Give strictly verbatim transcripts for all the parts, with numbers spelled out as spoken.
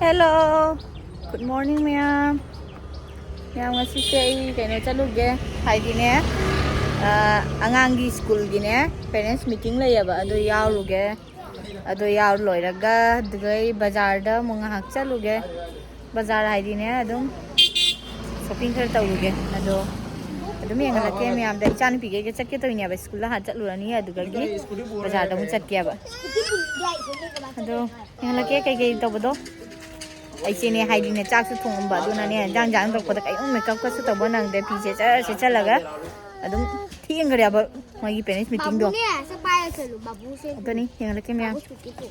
Hello, good morning ꯃꯌꯥꯝ꯫ ꯃꯌꯥꯝ, ꯉꯁꯤꯁꯦ ꯑꯩ ꯀꯩꯅꯣ ꯆꯠꯂꯨꯒꯦ, ꯍꯥꯏꯗꯤꯅꯦ, ꯑ, ꯑꯉꯥꯡꯒꯤ ꯁ꯭ꯀꯨꯜꯒꯤꯅꯦ, parents meeting ꯂꯩꯌꯦꯕ, ꯑꯗꯨ ꯌꯥꯎꯔꯨꯒꯦ꯫ ꯑꯗꯨ ꯌꯥꯎ ꯂꯣꯏꯔꯒ ꯑꯗꯨꯒ ꯑꯩ ꯕꯖꯥꯔꯗ ꯑꯃꯨꯛ ꯉꯥꯏꯍꯥꯛ ꯆꯠꯂꯨꯒꯦ꯫ ꯕꯖꯥꯔ ꯍꯥꯏꯗꯤꯅꯦ, ꯑꯗꯨꯝ shopping ꯈꯔ ꯇꯧꯔꯨꯒꯦ꯫ ꯑꯗꯣ ꯑꯗꯨꯝ ꯌꯦꯡꯍꯜꯂꯛꯀꯦ ꯃꯌꯥꯝꯗ꯫ ꯏꯆꯥꯅꯨꯄꯤꯈꯩꯒ ꯆꯠꯀꯦ ꯇꯧꯔꯤꯅꯦꯕ, ꯁ꯭ꯀꯨꯜꯗ ꯍꯥꯟꯅ ꯆꯠꯂꯨꯔꯅꯤ, ꯑꯗꯨꯗꯒꯤ ꯕꯖꯥꯔꯗ ꯑꯃꯨꯛ ꯆꯠꯀꯦꯕ꯫ ꯑꯗꯣ ꯌꯦꯡꯍꯜꯂꯛꯀꯦ ꯀꯩꯀꯩ ꯇꯧꯕꯗꯣ꯫ ꯑꯩꯁꯦꯅꯦ ꯍꯥꯏꯗꯤꯅꯦ, ꯆꯥꯛꯁꯨ ꯊꯣꯡꯉꯝꯕ, ꯑꯗꯨꯅꯅꯦ ꯏꯟꯖꯥꯡ ꯏꯟꯖꯥꯡ ꯇꯧꯔꯛꯄꯗ ꯀꯔꯤꯒꯨꯝꯕ makeup ꯀꯁꯨ ꯇꯧꯕ ꯅꯪꯗꯦ꯫ ꯐꯤꯁꯦ ꯆꯠ ꯁꯦꯠꯆꯜꯂꯒ ꯑꯗꯨꯝ ꯊꯦꯡꯈ꯭ꯔꯦꯕ ꯃꯣꯏꯒꯤ parents meeting ꯗꯣ꯫ ꯕꯥꯕꯨꯅꯦ, ꯁꯦ ꯄꯥꯏꯔ ꯆꯠꯂꯨ, ꯕꯥꯕꯨꯁꯦ꯫ ꯑꯗꯨꯅꯤ ꯌꯦꯡꯍꯜꯂꯛꯀꯦ ꯃꯌꯥꯝ꯫ ꯕꯥꯕꯨ ꯁ꯭ꯀꯨꯇꯤ ꯄꯨ꯫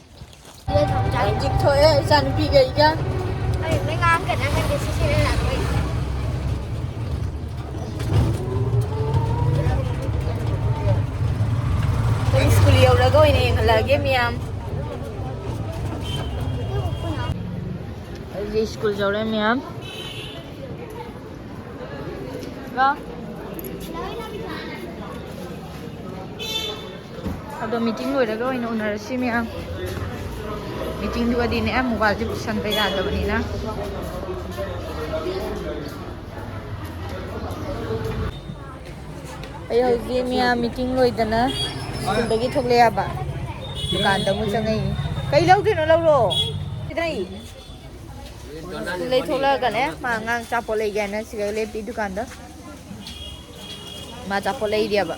ꯍꯧꯖꯤꯛ ꯊꯣꯛꯑꯦ ꯏꯆꯥꯅꯨꯄꯤꯒ ꯑꯩꯒ꯫ ꯑꯩ ꯂꯣꯏ ꯉꯥꯡꯒꯅꯤ, ꯑꯉꯥꯡꯁꯦ ꯁꯤ ꯁꯤꯅ ꯂꯥꯛꯄꯩ꯫ ꯑꯩꯈꯣꯏ ꯁ꯭ꯀꯨꯜ ꯌꯧꯔꯒ ꯑꯣꯏꯅ ꯌꯦꯡꯍꯜꯂꯛꯑꯒꯦ ꯃꯌꯥꯝ꯫ ꯑꯩꯁꯦ ꯁ꯭ꯀꯨꯜ ꯌꯧꯔꯦ ꯃꯌꯥꯝ꯫ ꯀꯣ꯫ ꯑꯗꯣ meeting ꯂꯣꯏꯔꯒ ꯑꯣꯏꯅ ꯎꯅꯔꯁꯤ ꯃꯌꯥꯝ꯫ Meeting ꯗꯨꯒꯗꯤꯅꯦ mobileꯁꯦ ꯄꯨꯁꯟꯕ ꯌꯥꯗꯕꯅꯤꯅ꯫ ꯑꯩ ꯍꯧꯖꯤꯛ ꯃꯌꯥꯝ meeting ꯂꯣꯏꯗꯅ ꯁ꯭ꯀꯨꯜꯗꯒꯤ ꯊꯣꯛꯂꯛꯑꯦꯕ꯫ ꯗꯨꯀꯥꯟꯗ ꯑꯃꯨꯛ ꯆꯪꯉꯛꯏ꯫ ꯀꯩ ꯂꯧꯗꯣꯏꯅꯣ ꯂꯧꯔꯣ꯫ ꯁꯤꯗ ꯂꯩ꯫ ꯁ꯭ꯀꯨꯜꯗꯩ ꯊꯣꯛꯂꯛꯑꯒꯅꯦ, ꯃꯥ ꯑꯉꯥꯡ ꯑꯆꯥꯄꯣꯠ ꯂꯩꯒꯦ ꯍꯥꯏꯅ ꯁꯤꯗ ꯂꯦꯞꯄꯤ ꯗꯨꯀꯥꯟꯗ꯫ ꯃꯥ ꯑꯆꯥꯄꯣꯠ ꯂꯩꯔꯤꯑꯕ꯫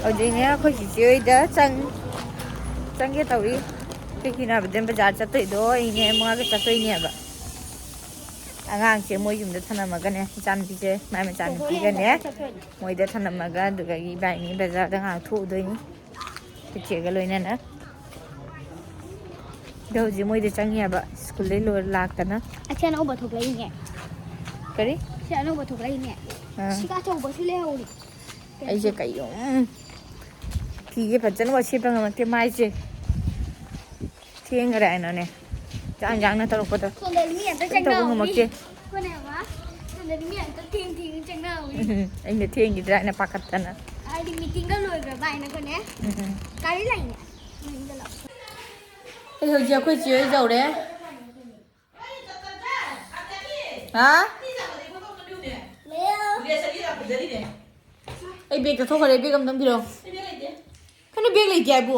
ꯍꯧꯖꯤꯛꯅꯦ ꯑꯩꯈꯣꯏ ꯆꯤꯆꯦ ꯍꯣꯏꯗ ꯆꯪ-, ꯆꯪꯒꯦ ꯇꯧꯔꯤ꯫ ꯀꯩꯒꯤꯅꯣ ꯍꯥꯏꯕꯗ ꯕꯖꯥꯔ ꯆꯠꯇꯣꯏꯗꯣ ꯑꯩꯅꯦ ꯃꯥꯒ ꯆꯠꯇꯣꯏꯅꯦꯕ꯫ ꯑꯉꯥꯡꯁꯦ ꯃꯣꯏ ꯌꯨꯝꯗ ꯊꯅꯝꯃꯒꯅꯦ, ꯏꯆꯥꯅꯨꯄꯤꯁꯦ ꯃꯥꯏ ꯃꯆꯥꯅꯨꯄꯤꯒꯅꯦ ꯃꯣꯏꯗ ꯊꯅꯝꯃꯒ ꯑꯗꯨꯗꯒꯤ ꯏꯕꯥꯅꯤ ꯕꯖꯥꯔꯗ ꯉꯥꯏꯍꯥꯛ ꯊꯣꯛꯎꯗꯣꯏꯅꯤ꯫ ꯆꯤꯆꯦꯒ ꯂꯣꯏꯅꯅ꯫ ꯑꯗꯣ ꯍꯧꯖꯤꯛ ꯃꯣꯏꯗ ꯆꯪꯉꯦꯕ, ꯁ꯭ꯀꯨꯜꯗꯩ ꯂꯣꯏꯔ ꯂꯥꯛꯇꯅ꯫ ꯑꯁꯤ ꯑꯅꯧꯕ ꯊꯣꯛꯂꯛꯏꯅꯦ꯫ ꯀꯔꯤ? ꯁꯤ ꯑꯅꯧꯕ ꯊꯣꯛꯂꯛꯏꯅꯦ꯫ ꯑꯥ꯫ ꯁꯤꯒ ꯑꯆꯧꯕꯁꯨ ꯂꯩꯍꯧꯔꯤ꯫ ꯑꯩꯁꯦ ꯀꯩꯅꯣ, ꯎꯝ, ꯐꯤꯁꯦ ꯐꯖꯅ ꯁꯦꯠꯄ ꯉꯝꯃꯛꯇꯦ, ꯃꯥꯏꯁꯦ ꯊꯦꯡꯈ꯭ꯔꯦ ꯍꯥꯏꯅꯅꯦ꯫ ꯆꯥꯛ ꯏꯟꯖꯥꯡꯅ ꯇꯧꯔꯛꯄꯗ ꯁꯣꯝꯗꯗꯤ ꯃꯤ ꯑꯝꯇ ꯀꯩꯝ ꯇꯧꯕ ꯆꯪꯅꯍꯧꯏ꯫ ꯉꯝꯃꯛꯇꯦ꯫ ꯀꯣꯅꯦ ꯕꯕꯥ, ꯁꯣꯝꯗꯗꯤ ꯃꯤ ꯑꯝꯇ ꯊꯦꯡ ꯊꯦꯡ ꯆꯪꯅꯍꯧꯏ꯫ ꯎꯝ, ꯑꯩꯅ ꯊꯦꯡꯈꯤꯗ꯭ꯔꯥ ꯍꯥꯏꯅ ꯄꯥꯈꯠꯇꯅ꯫ ꯍꯥꯏꯗꯤ ꯃꯤꯇꯤꯡꯒ ꯂꯣꯏꯈ꯭ꯔꯕ ꯍꯥꯏꯅꯀꯣꯅꯦ꯫ ꯎꯝ꯫ ꯒꯥꯔꯤ ꯂꯥꯛꯏꯅꯦ꯫ ꯃꯅꯤꯡꯗ ꯂꯥꯛꯑꯣ꯫ ꯑꯩ ꯍꯧꯖꯤꯛ ꯑꯩꯈꯣꯏ ꯆꯦ ꯍꯣꯏ ꯌꯧꯔꯦ꯫ ꯍꯥ? ꯑꯩ ꯕꯦꯒ ꯆꯠꯊꯣꯛꯈ꯭ꯔꯦ, ꯕꯦꯒ ꯑꯝꯇꯪ ꯄꯤꯔꯛꯑꯣ꯫ ꯀꯩꯅꯣ ꯕꯦꯒ ꯂꯩꯇꯦ ꯍꯥꯏꯕꯨ?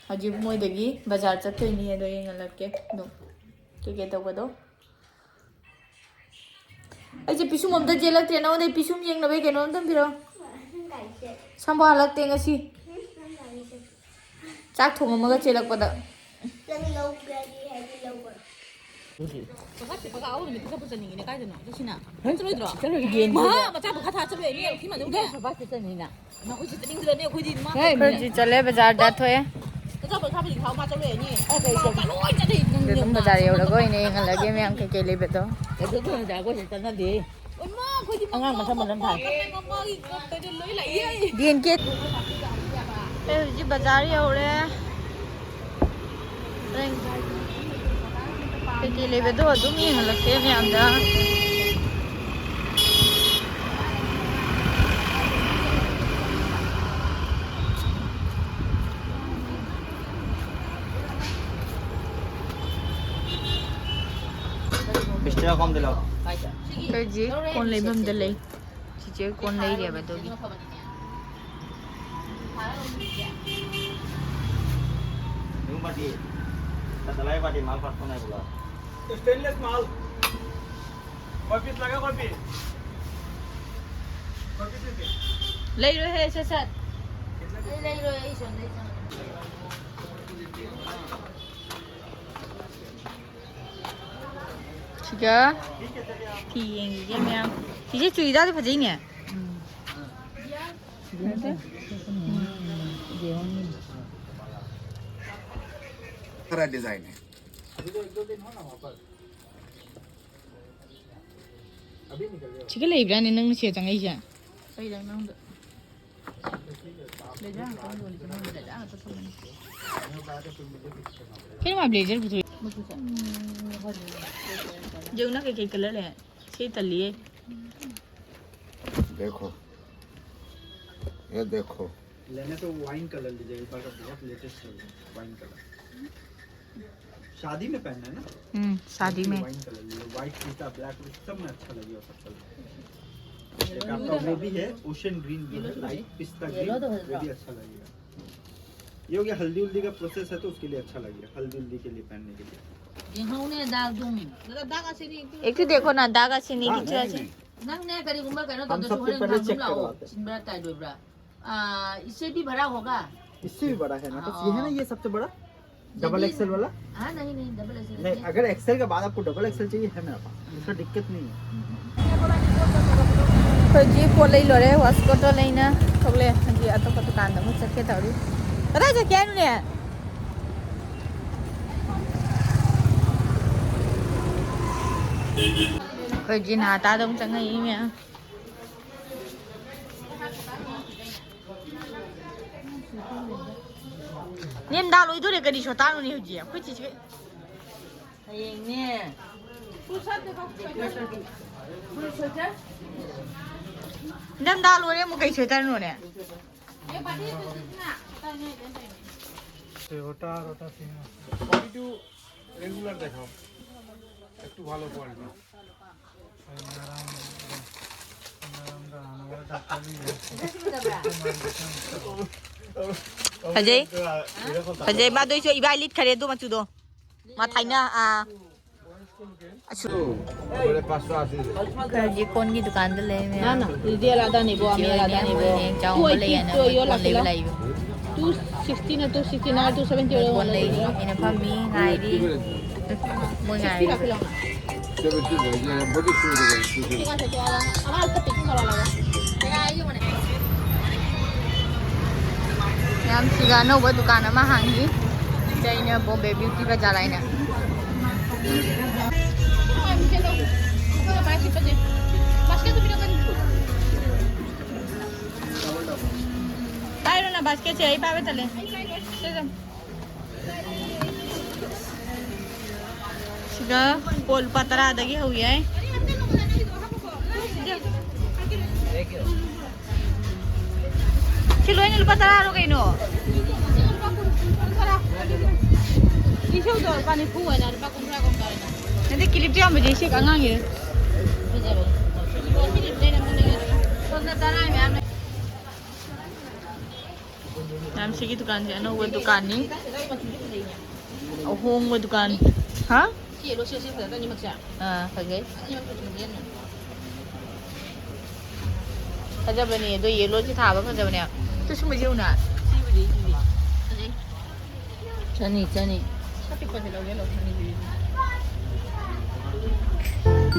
ꯍꯧꯖꯤꯛ ꯃꯣꯏꯗꯒꯤ ꯕꯖꯥꯔ ꯆꯠꯇꯣꯏꯅꯤ, ꯑꯗꯣ ꯌꯦꯡꯍꯜꯂꯛꯀꯦ ꯑꯗꯨꯝ ꯀꯩꯀꯩ ꯇꯧꯕꯗꯣ꯫ ꯑꯩꯁꯦ ꯄꯤꯁꯨꯝ ꯑꯝꯇ ꯆꯦꯜꯂꯛꯇ꯭ꯔꯦ, ꯅꯉꯣꯟꯗ ꯄꯤꯁꯨꯝ ꯌꯦꯡꯅꯕꯩ ꯀꯩꯅꯣꯝ ꯇꯝꯕꯤꯔꯣ꯫ ꯁꯝꯕ ꯍꯜꯂꯛꯇꯦ ꯉꯁꯤ꯫ ꯆꯥꯛ ꯊꯣꯡꯉꯝꯃꯒ ꯆꯦꯜꯂꯛꯄꯗ꯫ ꯀꯀꯥ, ꯀꯀꯥ, ꯑꯥ ꯅꯨꯃꯤꯠꯇ ꯆꯠꯄ ꯆꯠꯅꯤꯡꯉꯤꯅꯦ, ꯀꯥꯏꯗꯅꯣ? ꯆꯠꯁꯤꯅ꯫ ꯅꯪ ꯆꯠꯂꯣꯏꯗ꯭ꯔꯣ? ꯆꯠꯂꯣꯏ꯫ ꯌꯦꯟ ꯃꯥ, ꯄꯤꯕ꯫ ꯃꯆꯥ ꯄꯨꯈꯥ ꯊꯥ ꯆꯠꯂꯣꯏ, ꯃꯤ ꯌꯥꯝ ꯊꯤ ꯃꯥꯟꯅꯧꯗꯦ꯫ ꯅꯪ ꯁꯣꯐꯥ ꯆꯠ ꯆꯠꯅꯤꯅ꯫ ꯅꯈꯣꯏꯁꯨ ꯆꯠꯅꯤꯡꯗ꯭ꯔꯅꯦ, ꯑꯩꯈꯣꯏꯗꯤ ꯃꯥ ꯍꯦ, ꯃꯤ ꯑꯩꯈꯣꯏ ꯍꯧꯖꯤꯛ ꯆꯠꯂꯦ, ꯕꯖꯥꯔꯗ ꯊꯣꯛꯑꯦ꯫ ꯅꯆꯥ ꯄꯨꯈꯥ ꯊꯥꯕꯗꯤ ꯊꯥꯎ ꯃꯥ ꯆꯠꯂꯣꯏ ꯍꯥꯏꯅꯤ꯫ ꯑꯩ ꯀꯩ ꯃꯥ ꯆꯠꯅꯤ? ꯂꯣꯏ ꯆꯠꯂꯤ꯫ ꯑꯗꯨꯝ ꯕꯖꯥꯔ ꯌꯧꯔꯒ ꯑꯣꯏꯅ ꯌꯦꯡꯍꯜꯂꯒꯦ ꯃꯌꯥꯝ ꯀꯩꯀꯩ ꯂꯩꯕꯗꯣ꯫ ꯑꯗꯨ ꯊꯣꯡꯖꯥ ꯑꯩꯈꯣꯏꯁꯨ ꯆꯠꯅꯗꯦ꯫ ꯑꯉꯥꯡ ꯃꯁꯝ ꯃꯅꯝ ꯊꯥꯏ꯫ ꯗꯤ ꯑꯦꯟ ꯀꯦ꯫ ꯑꯩ ꯍꯧꯖꯤꯛ ꯕꯖꯥꯔ ꯌꯧꯔꯦ꯫ ꯍꯣꯔꯦꯟ ꯀꯩꯀꯩ ꯂꯩꯕꯗꯣ ꯑꯗꯨꯝ ꯌꯦꯡꯍꯜꯂꯛꯀꯦ ꯃꯌꯥꯝꯗ꯫ ꯕꯤꯁ ꯇꯔꯥ ꯀꯣꯝꯗ ꯂꯥꯛꯑꯣ꯫ ꯑꯩꯈꯣꯏ ꯍꯧꯖꯤꯛ ꯀꯣꯟ ꯂꯩꯐꯝꯗ ꯂꯩ꯫ ꯆꯤꯆꯦ ꯀꯣꯟ ꯂꯩꯔꯦꯕ ꯑꯗꯨꯒꯤ꯫ न्यू बाटी, कतलाई बाटी, माल पाँच सौ नहीं बोला। स्टेनलेस माल। कोई पीस लगा, कोई पीस? कोई पीस नहीं थे? ꯂꯩꯔꯣꯏꯍꯦ, ꯁꯠ ꯁꯠ꯫ ꯑꯩ ꯂꯩꯔꯣꯏ, ꯑꯩ ꯁꯣꯝꯗꯩ ꯆꯪꯉꯦ꯫ ꯁꯤꯒ ꯐꯤ ꯌꯦꯡꯈꯤꯒꯦ ꯃꯌꯥꯝ꯫ ꯆꯤꯆꯦ, ꯆꯨꯔꯤꯗꯥꯔꯗꯤ ꯐꯖꯩꯅꯦ꯫ ꯎꯝ꯫ ꯈꯔ ꯗꯤꯖꯥꯏꯟ ꯍꯦ꯫ ꯁꯤꯒ ꯂꯩꯕ꯭ꯔꯥꯅꯦ ꯅꯪꯅ ꯁꯤꯗ ꯆꯪꯉꯛꯏꯁꯦ? ꯑꯩ ꯅꯪꯗ꯫ ꯀꯩꯅꯣ ꯃꯥ blazer ꯄꯨꯊꯣꯛꯏ꯫ ꯌꯦꯡꯉꯨꯅ ꯀꯩꯀꯩ colour ꯂꯩ꯫ ꯁꯤ ꯇꯜꯂꯤꯌꯦ꯫ देखो, ये देखो। लेना तो वाइन कलर लीजिए, इस बार का बहुत लेटेस्ट चल रहा है वाइन कलर। शादी में पहनना है ना? हम्म, शादी में। वाइन कलर लीजिए, व्हाइट कुर्ता, ब्लैक कुर्ता, सब में अच्छा लगेगा, सब कलर। एक आपका वो भी है, ओशन ग्रीन जो है, लाइट पिस्ता ग्रीन, वो भी अच्छा लगेगा। ये हो गया, हल्दी उल्दी का प्रोसेस है, तो उसके लिए अच्छा लगेगा, हल्दी उल्दी के लिए पहनने के लिए। एक तो देखो ना, दाग ꯑꯁꯤꯅꯤ हाँ, ꯄꯤꯛꯆꯔꯁꯤ꯫ नहीं, नहीं। ꯅꯪꯅꯦ ꯀꯔꯤꯒꯨꯝꯕ ꯀꯩꯅꯣ हम ꯇꯧꯗ꯭ꯔꯁꯨ सबसे ꯍꯣꯔꯦꯟ ꯄꯍꯂꯦ ꯅꯨꯡꯗꯥꯡ ꯆꯦꯛ ꯂꯥꯛꯑꯣ꯫ ꯀꯔꯋꯥꯇꯦ꯫ ꯆꯤꯟꯕ꯭ꯔꯥ ꯇꯥꯏꯗꯣꯏꯕ꯭ꯔꯥ? ꯑꯥ, इससे भी बड़ा है ना, बस ये है ना, ये सबसे बड़ा। डबल एक्सएल वाला? हाँ, नहीं, नहीं, डबल एक्सएल नहीं, नहीं। अगर एक्सएल के बाद आपको डबल एक्सएल चाहिए, है मेरे पास, इसका दिक्कत नहीं है। ꯑꯩꯈꯣꯏ ꯖꯤ ꯄꯣꯠ ꯂꯩ ꯂꯣꯏꯔꯦ, ꯋꯥꯁꯀꯣꯠꯇꯣ ꯂꯩꯅ ꯊꯣꯛꯂꯛꯑꯦ꯫ ꯍꯧꯖꯤꯛ ꯑꯇꯣꯞꯄ ꯗꯨꯀꯥꯟꯗ ꯑꯃꯨꯛ ꯆꯠꯀꯦ ꯇꯧꯔꯤ꯫ ꯀꯗꯥꯏ ꯆꯠꯀꯦ ꯍꯥꯏꯅꯣꯅꯦ? ꯑꯩꯈꯣꯏ ꯖꯤ ꯅꯍꯥ ꯇꯥꯗ ꯑꯃꯨꯛ ꯆꯪꯉꯛꯏ ꯃꯌꯥꯝ꯫ ꯅꯦꯝꯗꯥ ꯂꯣꯏꯗꯣꯔꯦ, ꯀꯔꯤ ꯁꯣꯇꯥꯅꯣꯅꯦ ꯍꯧꯖꯤꯛ? ꯑꯩꯈꯣꯏ ꯆꯦꯁꯦ ꯍꯌꯦꯡꯅꯦ꯫ ꯅꯦꯝꯗꯥ ꯂꯣꯏꯔꯦ, ꯑꯃꯨꯛ ꯀꯩ ꯁꯣꯇꯥꯅꯣꯅꯦ? छोटा और छोटा सेम। क्वालिटी रेगुलर देखाओ, একটু ভালো কোয়ালিটি। ꯐꯖꯩ꯫ ꯐꯖꯩ꯫ ꯃꯥꯗꯣ ꯑꯩꯁꯨ ꯏꯕꯥꯏ ꯂꯤꯠꯈꯔꯦ ꯑꯗꯨ ꯃꯆꯨꯗꯣ꯫ ꯃꯥ ꯊꯥꯏꯅ, ꯑꯥ, ꯑꯁꯨ-, ꯑꯩꯈꯣꯏ ꯍꯧꯖꯤꯛ ꯀꯣꯟꯒꯤ ꯗꯨꯀꯥꯟꯗ ꯂꯩ ꯃꯌꯥꯝ꯫ ꯅꯥꯅ, ꯏꯆꯦ ꯑꯂꯥꯗꯅꯦꯕꯣ, ꯑꯃꯤ ꯏꯆꯦ ꯍꯣꯏꯅꯦ, ꯑꯂꯥꯗꯅꯦꯕꯣ꯫ ꯃꯣꯏꯅꯦ, ꯆꯥꯎꯕ ꯂꯩꯌꯦꯅ ꯃꯣꯏ ꯀꯣꯟ ꯂꯩꯕ ꯂꯥꯛꯏꯕ꯫ Two sixty ꯅ two sixty ꯅ two seventy ꯃꯣꯏ ꯑꯣꯏꯔꯣ ꯀꯣꯟ ꯂꯩꯔꯤ꯫ ꯃꯣꯏ ꯂꯩꯔꯤ꯫ ꯑꯩꯅ ꯐꯝꯃꯤ, ꯉꯥꯏꯔꯤ꯫ ꯃꯣꯏ ꯉꯥꯏꯔꯤ꯫ ꯃꯌꯥꯝ ꯁꯤꯗ ꯑꯅꯧꯕ ꯗꯨꯀꯥꯟ ꯑꯃ ꯍꯥꯡꯉꯤ꯫ ꯁꯤꯗ ꯑꯩꯅ ꯕꯣꯝꯕꯦ ꯕ꯭ꯌꯨꯇꯤ ꯕꯖꯥꯔ ꯍꯥꯏꯅ꯫ ꯆꯥꯎꯕ ꯂꯩ꯫ ꯕꯥꯁꯀꯦꯠꯁꯦ ꯑꯩ ꯄꯥꯏꯕ ꯇꯜꯂꯦ꯫ ꯁꯤꯒ ꯄꯣꯠ ꯂꯨꯄꯥ ꯇꯔꯥꯗꯒꯤ ꯍꯧ ꯌꯥꯏ꯫ ꯁꯤ ꯂꯣꯏꯅ ꯂꯨꯄꯥ ꯇꯔꯥꯔꯣ ꯀꯩꯅꯣ? ꯏꯁꯧꯗꯣ ꯂꯨꯄꯥ ꯅꯤꯐꯨ ꯑꯣꯏꯅ ꯂꯨꯄꯥ ꯀꯨꯟꯊ꯭ꯔꯥ ꯀꯨꯟꯊ꯭ꯔꯥ ꯑꯣꯏꯅ꯫ ꯅꯠꯇꯦ, ꯀꯤꯂꯤꯞꯇꯣ ꯌꯥꯝ ꯐꯖꯩ, ꯁꯤ ꯑꯉꯥꯡꯒꯤ꯫ ꯐꯖꯕꯅꯤ꯫ ꯁꯣꯝꯗ ꯇꯔꯥ ꯃꯌꯥꯝ ꯂꯩ꯫ ꯃꯌꯥꯝ, ꯁꯤꯒꯤ ꯗꯨꯀꯥꯟꯁꯦ ꯑꯅꯧꯕ ꯗꯨꯀꯥꯟꯅꯤ꯫ ꯑꯍꯣꯡꯕ ꯗꯨꯀꯥꯟ꯫ ꯍꯥ? ꯁꯤ ꯌꯦꯂꯣ ꯁꯦꯠꯁꯦ ꯐꯖꯗ꯭ꯔꯥ ꯑꯅꯤꯃꯛꯁꯦ? ꯑꯥ, ꯐꯖꯩ꯫ ꯑꯅꯤꯃꯛ ꯐꯖꯕꯅꯦ ꯌꯥꯝꯅ꯫ ꯐꯖꯕꯅꯦ ꯑꯗꯣ, ꯌꯦꯂꯣꯁꯦ ꯊꯥꯕ ꯐꯖꯕꯅꯦ꯫ ꯇꯨ ꯁꯨꯝꯕꯁꯦ ꯌꯦꯡꯉꯨꯅ꯫ ꯁꯤꯕꯨꯗꯤ ꯁꯤꯗꯤ ꯐꯖꯩ꯫ ꯆꯅꯤ, ꯆꯅꯤ꯫ ꯑꯄꯤꯛꯄꯁꯦ ꯂꯧꯒꯦ ꯂꯧꯒꯦ꯫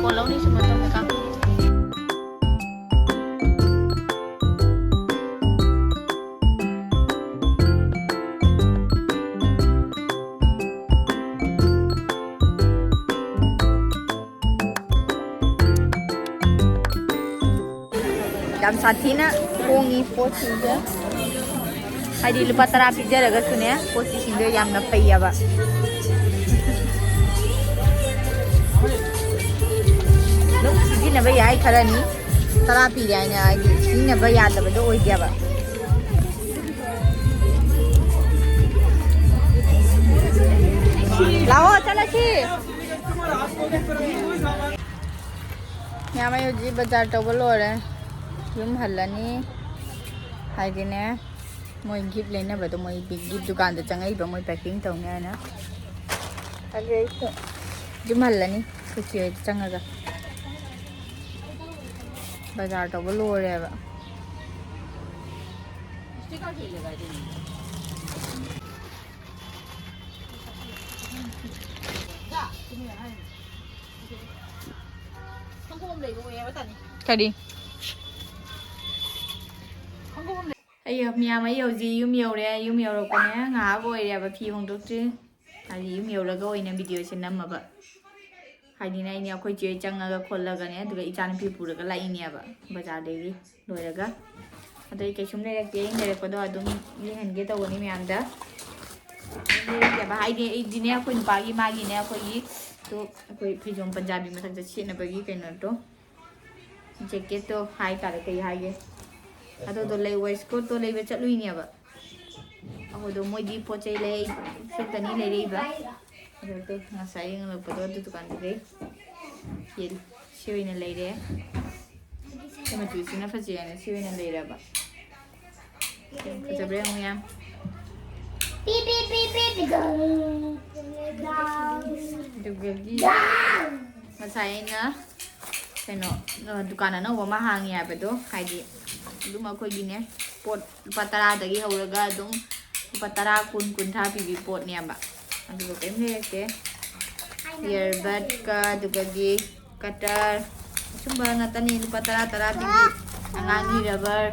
ꯀꯣꯟ ꯂꯧꯅꯤ ꯁꯨꯝꯕ ꯇꯧꯅ ꯀꯥꯞꯄꯤ꯫ ꯌꯥꯝ ꯁꯥꯊꯤꯅ ꯍꯣꯡꯉꯤ ꯄꯣꯠꯁꯤꯡꯁꯦ꯫ ꯍꯥꯏꯗꯤ ꯂꯨꯄꯥ ꯇꯔꯥ ꯄꯤꯖꯔꯒꯁꯨꯅꯦ, ꯄꯣꯠꯁꯤꯡꯗꯣ ꯌꯥꯝꯅ ꯐꯩꯌꯦꯕ꯫ ꯑꯗꯨꯝ ꯁꯤꯖꯤꯟꯅꯕ ꯌꯥꯏ ꯈꯔꯅꯤ꯫ ꯇꯔꯥ ꯄꯤꯔꯦ ꯍꯥꯏꯅ ꯍꯥꯏꯗꯤ ꯁꯤꯖꯤꯟꯅꯕ ꯌꯥꯗꯕꯗꯣ ꯑꯣꯏꯗꯦꯕ꯫ ꯂꯥꯛꯑꯣ, ꯆꯠꯂꯁꯤ꯫ ꯃꯌꯥꯝ, ꯑꯩ ꯍꯧꯖꯤꯛ ꯕꯖꯥꯔ ꯇꯧꯕ ꯂꯣꯏꯔꯦ, ꯌꯨꯝ ꯍꯜꯂꯅꯤ꯫ ꯍꯥꯏꯗꯤꯅꯦ, ꯃꯣꯏ ꯒꯤꯐ ꯂꯩꯅꯕꯗꯣ, ꯃꯣꯏ ꯒꯤꯐ ꯗꯨꯀꯥꯟꯗ ꯆꯪꯉꯛꯏꯕ, ꯃꯣꯏ ꯄꯦꯀꯤꯡ ꯇꯧꯅꯤ ꯍꯥꯏꯅ꯫ ꯑꯗꯨ ꯑꯩꯁꯨ ꯌꯨꯝ ꯍꯜꯂꯅꯤ, ꯑꯩꯈꯣꯏ ꯆꯦ ꯍꯣꯏꯗ ꯆꯪꯉꯒ꯫ ꯕꯖꯥꯔ ꯇꯧꯕ ꯂꯣꯏꯔꯦꯕ꯫ ꯀꯔꯤ? ꯑꯩ ꯃꯌꯥꯝ, ꯑꯩ ꯍꯧꯖꯤꯛ ꯌꯨꯝ ꯌꯧꯔꯦ꯫ ꯌꯨꯝ ꯌꯧꯔꯛꯄꯅꯦ ꯉꯥꯏꯍꯥꯛ ꯑꯣꯏꯔꯦꯕ, ꯐꯤ ꯍꯣꯡꯗꯣꯛꯇ꯭ꯔꯤ꯫ ꯍꯥꯏꯗꯤ ꯌꯨꯝ ꯌꯧꯔꯒ ꯑꯣꯏꯅ ꯚꯤꯗꯤꯑꯣꯁꯦ ꯅꯝꯃꯕ꯫ ꯍꯥꯏꯗꯤꯅꯦ, ꯑꯩꯅꯦ ꯑꯩꯈꯣꯏ ꯆꯦ ꯆꯪꯉꯒ ꯈꯣꯠꯂꯒꯅꯦ, ꯑꯗꯨꯒ ꯏꯆꯥꯅꯨꯄꯤ ꯄꯨꯔꯒ ꯂꯥꯛꯏꯅꯦꯕ ꯕꯖꯥꯔꯗꯒꯤ ꯂꯣꯏꯔꯒ꯫ ꯑꯗꯩ ꯀꯩꯁꯨꯝ ꯂꯩꯔꯛꯇꯦ꯫ ꯑꯩꯅ ꯂꯩꯔꯛꯄꯗꯣ ꯑꯗꯨꯝ ꯌꯦꯡꯍꯟꯒꯦ ꯇꯧꯕꯅꯤ ꯃꯌꯥꯝꯗ꯫ ꯀꯩꯝ ꯂꯩꯔꯛꯇꯦꯕ ꯍꯥꯏꯗꯤ ꯑꯩꯗꯤꯅꯦ, ꯑꯩꯈꯣꯏ ꯅꯨꯄꯥꯒꯤ ꯃꯥꯒꯤꯅꯦ, ꯑꯩꯈꯣꯏꯒꯤ ꯇꯣ ꯑꯩꯈꯣꯏ ꯐꯩꯖꯣꯝ ꯄꯟꯖꯥꯕꯤ ꯃꯊꯛꯇ ꯁꯦꯠꯅꯕꯒꯤ ꯀꯩꯅꯣꯗꯣ, ꯖꯦꯀꯦꯠꯇꯣ ꯍꯥꯏꯇꯥꯔꯦ, ꯀꯩ ꯍꯥꯏꯒꯦ, ꯑꯗꯨꯗꯣ ꯂꯩ, ꯋꯦꯁꯀꯣꯠꯇꯣ ꯂꯩꯕ ꯆꯠꯂꯨꯏꯅꯦꯕ꯫ ꯑꯩꯈꯣꯏꯗꯣ ꯃꯣꯏꯗꯤ ꯄꯣꯠ ꯆꯩ ꯂꯩ, ꯁꯦꯠꯀꯅꯤ ꯂꯩꯔꯛꯏꯕ꯫ ꯑꯗꯨꯗꯣ ꯉꯁꯥꯏ ꯌꯦꯡꯂꯛꯄꯗꯣ ꯑꯗꯨ ꯗꯨꯀꯥꯟꯗꯨꯗꯩ ꯌꯦꯜꯂꯨ꯫ ꯁꯤ ꯑꯣꯏꯅ ꯂꯩꯔꯦ꯫ ꯁꯤ ꯃꯆꯨꯁꯤꯅ ꯐꯖꯩ ꯍꯥꯏꯅ ꯁꯤ ꯑꯣꯏꯅ ꯂꯩꯔꯕ꯫ ꯐꯖꯕ꯭ꯔꯥ ꯌꯦꯡꯉꯨ ꯌꯥꯝ꯫ ꯄꯤ, ꯄꯤ, ꯄꯤ, ꯄꯤ, ꯄꯤ, ꯒꯝ꯫ ꯑꯗꯨꯗꯒꯤ ꯉꯁꯥꯏ ꯑꯩꯅ ꯀꯩꯅꯣ, ꯑ, ꯗꯨꯀꯥꯟ ꯑꯅꯧꯕ ꯑꯃ ꯍꯥꯡꯉꯦ ꯍꯥꯏꯕꯗꯣ, ꯍꯥꯏꯗꯤ ꯑꯗꯨꯝ ꯑꯩꯈꯣꯏꯒꯤꯅꯦ, ꯄꯣꯠ ꯂꯨꯄꯥ ꯇꯔꯥꯗꯒꯤ ꯍꯧꯔꯒ ꯑꯗꯨꯝ ꯂꯨꯄꯥ ꯇꯔꯥ, ꯀꯨꯟ, ꯀꯨꯟꯊ꯭ꯔꯥ ꯄꯤꯕꯤ ꯄꯣꯠꯅꯦꯕ꯫ ꯑꯗꯨꯒ ꯀꯔꯤꯝ ꯂꯩꯔꯛꯇꯦ꯫ ꯏꯌꯥꯔꯕꯠꯀ ꯑꯗꯨꯗꯒꯤ ꯀꯇꯔ, ꯑꯁꯨꯝꯕ ꯉꯥꯛꯇꯅꯤ꯫ ꯂꯨꯄꯥ ꯇꯔꯥ ꯇꯔꯥ ꯄꯤꯕꯤ ꯑꯉꯥꯡꯒꯤ ꯔꯕꯔ꯫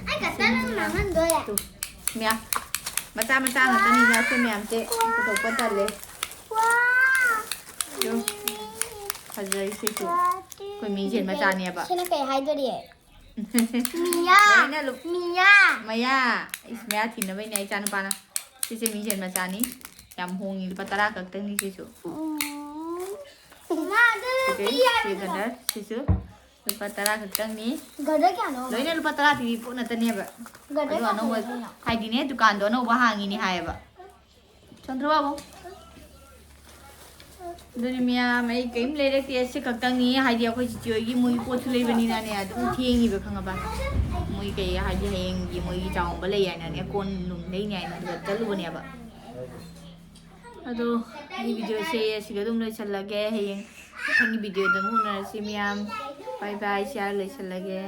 ꯑꯩ ꯀꯇꯔ ꯑꯃ ꯃꯥꯡꯍꯟꯗꯣꯔꯦ꯫ ꯇꯨ, ꯃꯌꯥꯝ ꯃꯆꯥ ꯃꯆꯥ ꯉꯥꯛꯇꯅꯤꯅ ꯑꯩꯈꯣꯏ ꯃꯌꯥꯝꯁꯦ ꯄꯨꯊꯣꯛꯄ ꯇꯜꯂꯦ꯫ ꯇꯨ, ꯐꯖꯩ ꯁꯤꯁꯨ꯫ ꯑꯩꯈꯣꯏ ꯃꯤꯡꯁꯦꯟ ꯃꯆꯥꯅꯦꯕ꯫ ꯁꯤꯅ ꯀꯩ ꯍꯥꯏꯗꯣꯔꯤ? ꯃꯤꯌꯥ꯫ ꯂꯣꯏꯅ ꯂꯨꯞ-, ꯃꯤꯌꯥ꯫ ꯃꯌꯥ꯫ ꯏꯁ, ꯃꯌꯥ ꯊꯤꯅꯕꯩꯅꯦ ꯑꯩ ꯏꯆꯥꯅꯨꯄꯥꯅ꯫ ꯁꯤꯁꯦ ꯃꯤꯡꯁꯦꯜ ꯃꯆꯥꯅꯤ꯫ ꯌꯥꯝ ꯍꯣꯡꯉꯤ, ꯂꯨꯄꯥ ꯇꯔꯥ ꯈꯛꯇꯪꯅꯤ ꯁꯤꯁꯨ꯫ ꯎꯝ꯫ ꯃꯥ ꯑꯗꯨ ꯁꯤꯗꯩ ꯄꯤ ꯁꯤ ꯍꯥꯏꯕꯗꯨꯗ꯫ ꯒꯗꯔ, ꯁꯤꯁꯨ ꯂꯨꯄꯥ ꯇꯔꯥ ꯈꯛꯇꯪꯅꯤ꯫ ꯒꯗꯔ ꯀꯌꯥꯅꯣ? ꯂꯣꯏꯅ ꯂꯨꯄꯥ ꯇꯔꯥ ꯄꯤꯕꯤ ꯄꯣꯠ ꯉꯥꯛꯇꯅꯦꯕ꯫ ꯒꯗꯔ ꯑꯗꯣ ꯀꯌꯥ ꯑꯅꯧꯕ, ꯄꯤꯕꯅꯣ? ꯍꯥꯏꯗꯤꯅꯦ, ꯗꯨꯀꯥꯟꯗꯣ ꯑꯅꯧꯕ ꯍꯥꯡꯉꯤꯅꯤ ꯍꯥꯏꯌꯦꯕ꯫ ꯆꯟꯗ꯭ꯔ ꯕꯥꯕꯨ꯫ ꯑꯗꯨꯅꯤ ꯃꯌꯥꯝ, ꯑꯩ ꯀꯔꯤꯝ ꯂꯩꯔꯛꯇꯦ, ꯑꯁꯤ ꯈꯛꯇꯪꯅꯤ꯫ ꯍꯥꯏꯗꯤ ꯑꯩꯈꯣꯏ ꯆꯤꯆꯦ ꯍꯣꯏꯒꯤ ꯃꯣꯏꯒꯤ ꯄꯣꯠꯁꯨ ꯂꯩꯕꯅꯤꯅꯅꯦ, ꯑꯗꯨꯝ ꯊꯦꯡꯉꯤꯕ, ꯈꯪꯉꯕ? ꯃꯣꯏ ꯀꯩ ꯍꯥꯏꯗꯤ ꯍꯌꯦꯡꯒꯤ ꯃꯣꯏꯒꯤ ꯆꯥꯎꯝꯕ ꯂꯩ ꯍꯥꯏꯅꯅꯦ, ꯀꯣꯟ ꯅꯨꯡ ꯂꯩꯅꯤ ꯍꯥꯏꯅ ꯑꯗꯨꯗ ꯆꯠꯂꯨꯕꯅꯦꯕ꯫ ꯑꯗꯣ ꯑꯩ ꯚꯤꯗꯤꯑꯣꯁꯦ ꯑꯁꯤꯒ ꯑꯗꯨꯝ ꯂꯣꯏꯁꯤꯜꯂꯒꯦ꯫ ꯍꯌꯦꯡ ꯃꯊꯪꯒꯤ ꯚꯤꯗꯤꯑꯣꯗ ꯑꯃꯨꯛ ꯎꯅꯔꯁꯤ ꯃꯌꯥꯝ꯫ ꯕꯥꯏ ꯕꯥꯏ, ꯁꯤꯌꯥꯔ ꯂꯣꯏꯁꯤꯜꯂꯒꯦ꯫